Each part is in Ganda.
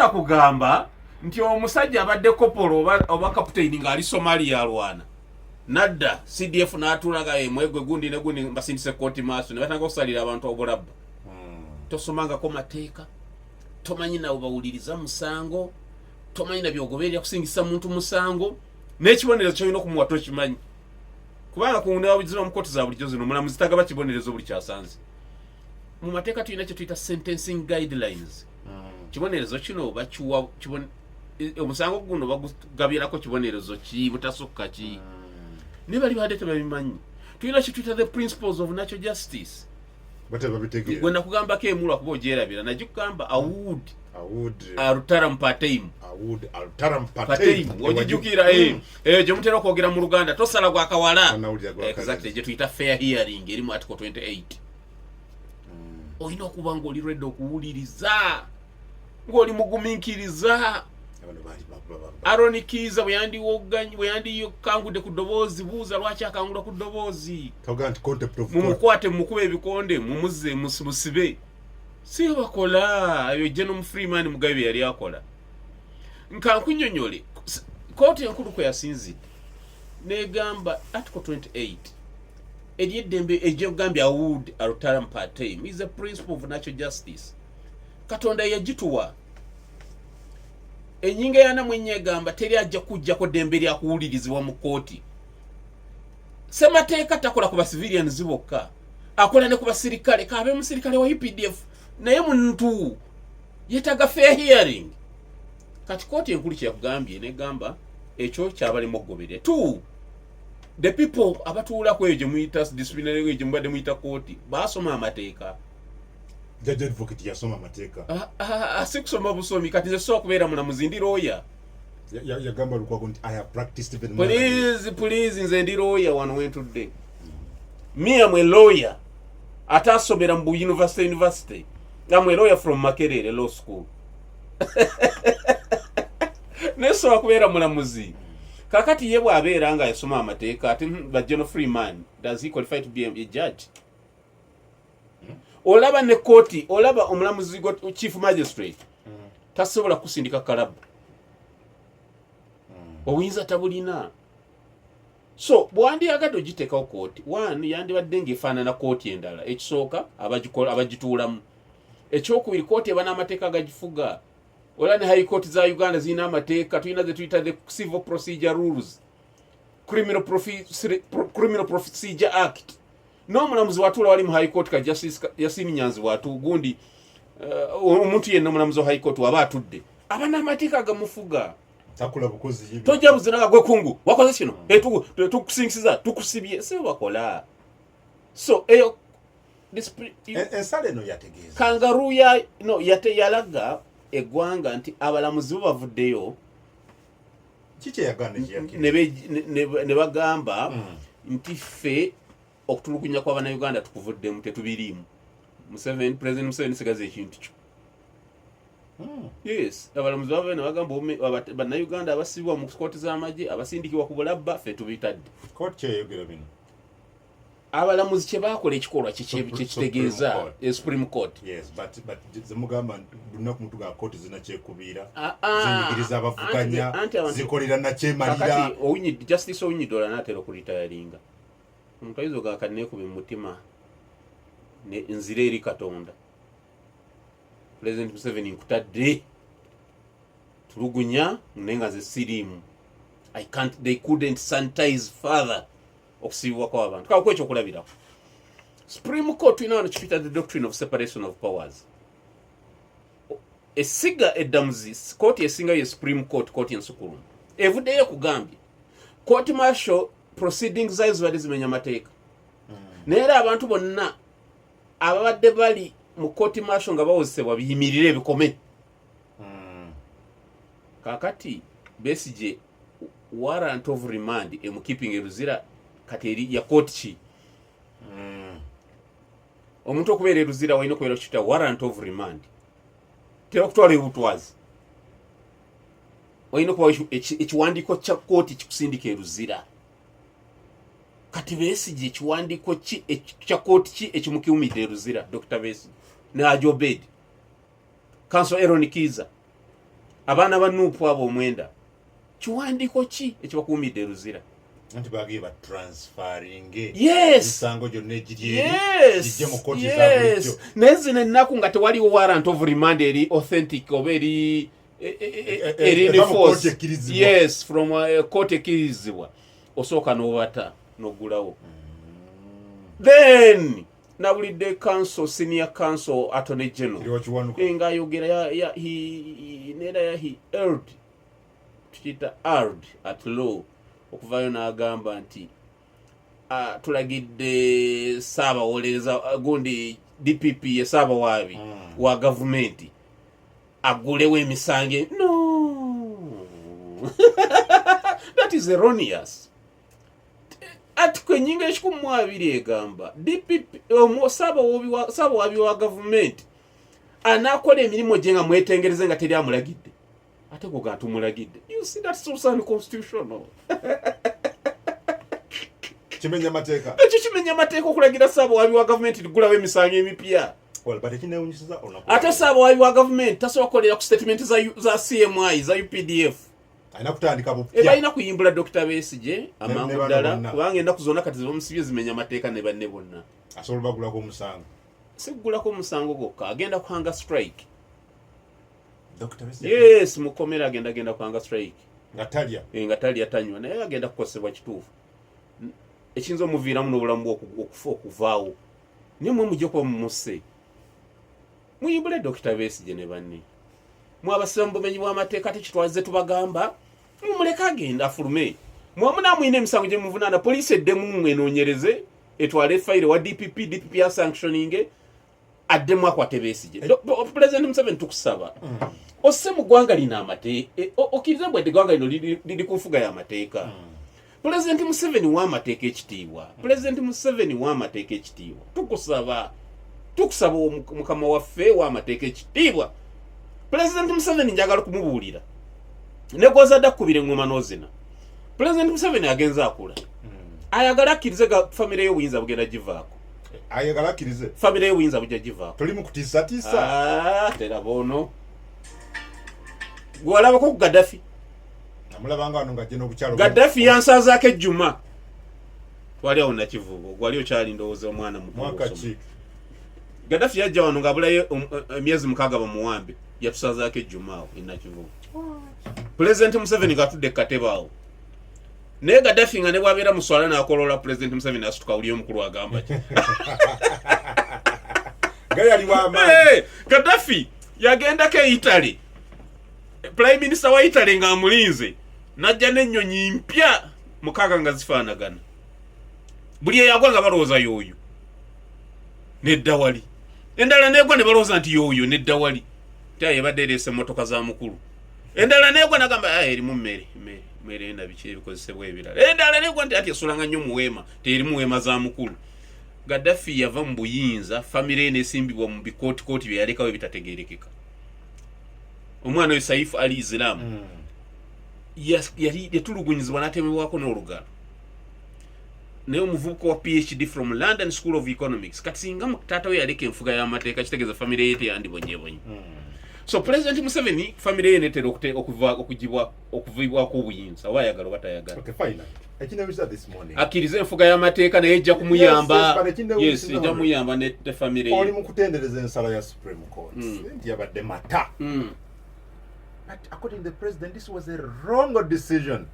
Tosobola kugamba nti omusajja abadde kopolo oba kaputeyini ng'ali Somalia alwana nadda CDF n'atuulaga emwegwe gundi ne gundi mbasindise kooti maaso ne batandika okusalira abantu obulabba. Tosomangako mateeka, tomanyi nawe bawuliriza musango, tomanyi na byogoberera kusingisa muntu musango, n'ekibonerezo kyolina okumuwa tokimanyi, kubanga kunewabuzibwa mu kooti za bulijjo zino omulamuzi tagaba kibonerezo buli kyasanze. Mu mateeka tulina kye tuyita sentencing guidelines. Kibonerezo kino bakiwa omusango guno bagugabirako kibonerezo ki butasukka ki, naye bali badde tebabimanyi. Tulina kye tuyita the principles of natural justice. Bate babitegeera. Gwe nakugambako emulwa kuba ogyerabira, nagikugamba aud Aud alteram partem. Aud alteram partem. Partem. Ogijjukira? Eyo gye mutera okwogera mu Luganda, tosala gwa kawala. Anawulira gwa Exactly, gye tuyita fair hearing eri mu article 28. Olina okuba ng'oli ready okuwuliriza, ng'oli mugumiikiriza. Abano baali ba- Aron Kiiza bwe yandikangudde ku ddoboozi, buuza lwaki akangula ku ddoboozi. Kavuga nti contempt of court. Mumukwate, mumukube ebikonde, mumuzze musibe. Si bakola ebyo General Freeman Mugabe bye yali akola. Nkankunyonyole kooti enkulu kwe yasinzidde negamba article 28 ery'eddembe egyogambye aud alteram partem is a principle of natural justice. Katonda yagituwa. Enyinga ya 44 egamba teri ajja kujjako ddembe lya kuwulirizibwa mu kooti. Semateeka takola ku bacivilians bokka, akola ne ku basirikale. Kabe musirikale wa UPDF, naye muntu yetaaga fair hearing. Kati kooti enkulu kyeyakugambye negamba ekyo kyabalimu okugoberera. Two, the people abatuula ku eyo gye muyita disciplinary, eyo gye mubadde muyita kooti, baasoma amateeka. Judge advocate yasoma amateeka. Ah, ah, ah, si kusoma busomi. Kati nze sobola kubeera mulamuzi? Ndi lawyer. Yagamba Lukwago nti I have practiced even more than you. Please, please, nze ndi lawyer wano wentudde. Me, am a lawyer ate asomera mu university. Am a lawyer from Makerere Law School, naye sobola kubeera mulamuzi? Kakati ye bw'abeera nga yasoma amateeka ate but General Freeman, does he qualify to be a judge? Olaba ne kooti, olaba omulamuzi chief magistrate tasobola kusindika kalabu, obuyinza tabulina. So bwandyagadde ogiteekawo kooti one yandibadde ng'efaanana kooti endala. Ekisooka, abagituulamu. Ekyokubiri, kooti eba n'amateeka agagifuga. Olaba ne high court za Uganda zirina amateeka. Tulina ze tuyita the Civil Procedure Rules, Criminal Procedure Act. N'omulamuzi watuula wali mu high court, ka Justice Yasini Nyanzi watu gundi, omuntu yenna omulamuzi wa high court waba atudde aba n'amateeka agamufuga. Takula bukozi yibi. Tojja buzinaga gwe kungu wakoze kino. Eh, tukusingisiza, tukusibye, si bakola. So eyo Ensala eno yategeeza kangaroo ya no yate yalaga eggwanga nti abalamuzi bo bavuddeyo. Kiki eyagaana ekiyakiri? Ne bagamba nti ffe okutulugunya kw'abannayuganda tukuvuddemu, tetubiriimu. Museveni, President Museveni, sigaza ekintu kyo. Yes, abalamuzi bavayo ne bagamba bannayuganda abasibibwa mu kooti z'amagye, abasindikibwa ku bulabba, ffe tubitadde. Kooti kyeyogera bino? Abalamuzi kye baakola ekikolwa kyekitegeeza. Supreme Court. Supreme Court. Yes, but zemugamba lunaku mutuga kooti zinakyekubiira, Ah, ah, zinyigiriza abavuganya, anti zikolera nakyemalira. Kakati Justice Owiny Dollo anaatera okuritayaringa. Omuntu ayinza ogaka neekuba mu mutima nzire eri Katonda, President Museveni nkutadde tulugunya naye nga nze siriimu. I can't, they couldn't sanitize further okusibibwako abantu. Kakuwa ekyokulabirako, Supreme Court tulina wano kituyita the doctrine of separation of powers. Essiga eddamuzi, kooti esingayo ye Supreme Court, kooti ensukulumu, evuddeyo ekugambye court martial proceedings zayo zibadde zimenya mateeka. Naye era abantu bonna ababadde bali mu court martial nga bawozesebwa biyimirire, ebikome. Kakati Besigye, warrant of remand emukeeping eruzira, kati eri ya kooti ki? Omuntu okubeera eruzira walina okubeera okiyita warrant of remand. Tebakutwala ebutwazi, olina okuba ekiwandiiko kya kooti kikusindika eruzira. Kati Besigye ekiwandiiko ki kya kooti ki ekimukiumidde eruzira? Dr Besigye ne Haji Obed, Counsel Eron Kiiza. Abaana ba NUP abo omwenda, kiwandiiko ki ekibakuumidde e Luzira? Anti bagiye batransferringe Yes. emisango gyonna egiri eri gijje mu kooti eza bulijjo. Naye zino ennaku nga tewaliwo warrant of remand eri authentic oba eri eri in eva mu force. kooti ekkirizibwa. Yes, from kooti ekkirizibwa, osooka n'obata n'oggulawo. Then nawulidde counsel, senior counsel, attorney general Kiryowa Kiwanuka. Ng'ayogera neera ya he erred, tukiyita erred at law, okuvayo n'agamba nti tulagidde saabawolereza, gundi DPP ye saabawaabi wa gavumenti agulewo emisango. No, that is erroneous. Article enyingo 120 egamba DPP, saabawaabi wa gavumenti anaakola emirimu gye nga mwetengereze nga teri amulagidde, ate gwe ga tumulagidde. You see, that's also unconstitutional. Kimenya mateeka. Ekyo kimenya amateeka okulagira saabawaabi wa gavumenti ligulawo emisango emipya. Well, but ekinewunyisiza olunaku Ate saabawaabi wa gavumenti tasobola kukolera ku statement za CMI za UPDF. Alina kutandika bupya. Balina kuyimbula Dr Besigye amangu Ne bano ddala, bonna. kubanga ennaku zonna kati zebamusibye zimenya amateeka ne banne bonna. Asobola bagulako omusango. Siggulako omusango gwokka, agenda kuhanga strike. Dr. Besigye? Yes, mukomera agenda kuhanga strike. Nga talya? Nga talya, tanywa, naye agenda kukosebwa kituufu. Ekiyinza omuviiramu n'obulamu bwe okufa, okuvaawo. Naye mwe mujja kuba mumusse. Muyimbule Dr Besigye ne banne. Mwabasiba mu bumenyi bw'amateeka. Ate kitwaze tubagamba mumuleke agenda afulume, mwamu namwina emisango gye muvunaana, poliisi eddemu mwenoonyereze, etwale fayire wa DPP, DPP asanctioninge, addemu akwate Besigye. President Museveni, tukusaba osse mu ggwanga lino amateeka, okkirize bwedde eggwanga lino liri ku nfuga y'amateeka. Pulezidenti Museveni w'amateeka ekitiibwa, Pulezidenti Museveni w'amateeka ekitiibwa. Tukusaba, tukusaba mukama waffe w'amateeka ekitiibwa. Pulezidenti Museveni, njagala kumubuulira ne gwozadde akukubira eŋŋoma n'ozina. Pulezidenti Museveni agenza akula, ayagala akkirize famire y'obuyinza bugenda givaako. Ayagala akkirize. Famire y'obuyinza bujja givaako. Toli mu kutiisatiisa? Ah, teraba ono gwalabako ku Gaddafi. Namulabanga wano ng'ajja n'obukyalo. Gaddafi yansazaako ejjuma, twali awo Nakivubo, gwali okyali ndowooza omwana muto Mwaka ng'osoma. ki? Gaddafi yajja wano ng'abulayo emyezi 6 bamuwambe, yatusazaako ejjuma awo enakivubo, Pulezidenti Museveni ng'atudde ku katebe awo. Naye Gaddafi nga ne bwabeera muswala n'akolola, Pulezidenti Museveni asituka, wuli omukulu agamba ki? Nga yali w'amaanyi. Hey, Gaddafi yagendako e Italy, prime minister wa Italy ng'amulinze, najja n'ennyonyi mpya 6 nga zifaanagana, buli eyagwa nga balowooza yooyo, nedda wali, endala negwa ne balowooza nti yooyo, nedda wali, ti ayo ebadde ereese emmotoka za mukulu. Endala negwa nagamba, "Ah, erimu mmere, mmere, mmere na biki ebikozesebwa ebirala." Endala negwa nti ati esulanga nnyo mu weema, terimu weema za mukulu. Gaddafi yava mu buyinza, famire ye nesimbibwa mu bikootikooti bye yalekawo ebitategerekeka. Omwana oyo Saifu Ali Islam yali yatulugunyizibwa n'atemebwako n'olugalo, naye omuvubuka wa PhD from London School of Economics. Kati singa taata we yaleka enfuga y'amateeka, kitegeeza famire ye teyandibonyebonye. So President Museveni, famire ye netera okuvibwako obuyinza, oba ayagala oba tayagala. Okay, fine. Ekinewunyisa this morning. Akkirize enfuga y'amateeka, naye ejja kumuyamba. Yes, but ekinewunyisa Yes, ejja kumuyamba ne famire oli ye. mu kutendereza ensala ya Supreme Court nti yabadde mata. But according to the president, this was a wrong decision.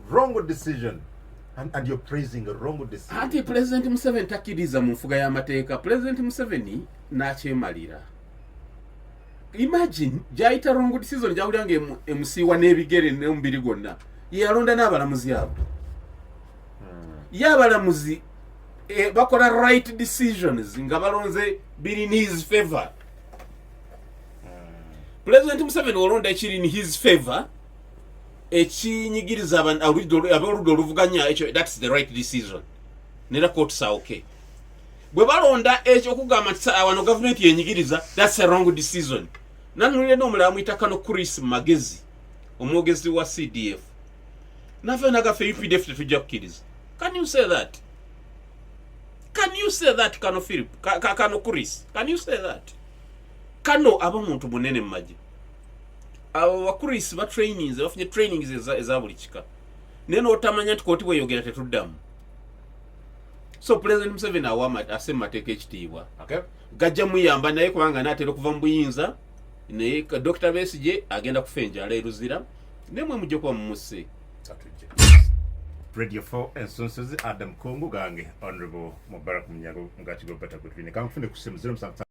Wrong decision. And you're praising a wrong decision. Anti President Museveni takkiriza mu nfuga y'amateeka. President Museveni n'akyemalira. Imagine gyayita wrong decision, gyawulira nga emusiiwa n'ebigere n'omubiri gwonna. Ye yalonda n'abalamuzi abo. Ye abalamuzi bakola right decisions nga balonze biri in his favor. President Museveni olonda ekiri in his favor, ekinyigiriza ab'oludda oluvuganya, ekyo that's the right decision, nera courts are okay. Bwe balonda ekyo okugamba nti wano gavumenti yenyigiriza, that's a wrong decision. Nanulire n'omulala muyita kano Chris Magezi, omwogezi wa CDF, naffe nagaffe UPDF tetujja kukkiriza. Can you say that? Can you say that, kano Philip, kano Chris, can you say that? Kano aba muntu munene mu magye. Abo bakurisi ba trainings, bafunye trainings eza buli kika, naye n'otamanya nti kooti bweyogera tetuddamu. So President Museveni awa asse mu mateeka ekitiibwa. Gajja muyamba naye, kubanga naatera okuva mu buyinza, naye Dr Besigye agenda kufa enjala eruzira, naye mwe mujja kuba mumusse. Katujje. Radio 4 Ensonsozi, Adam Kungu gange, Honorable Mubarak Munyago, mugati gwa Bata Gutwine. Kanfune ku simu 07.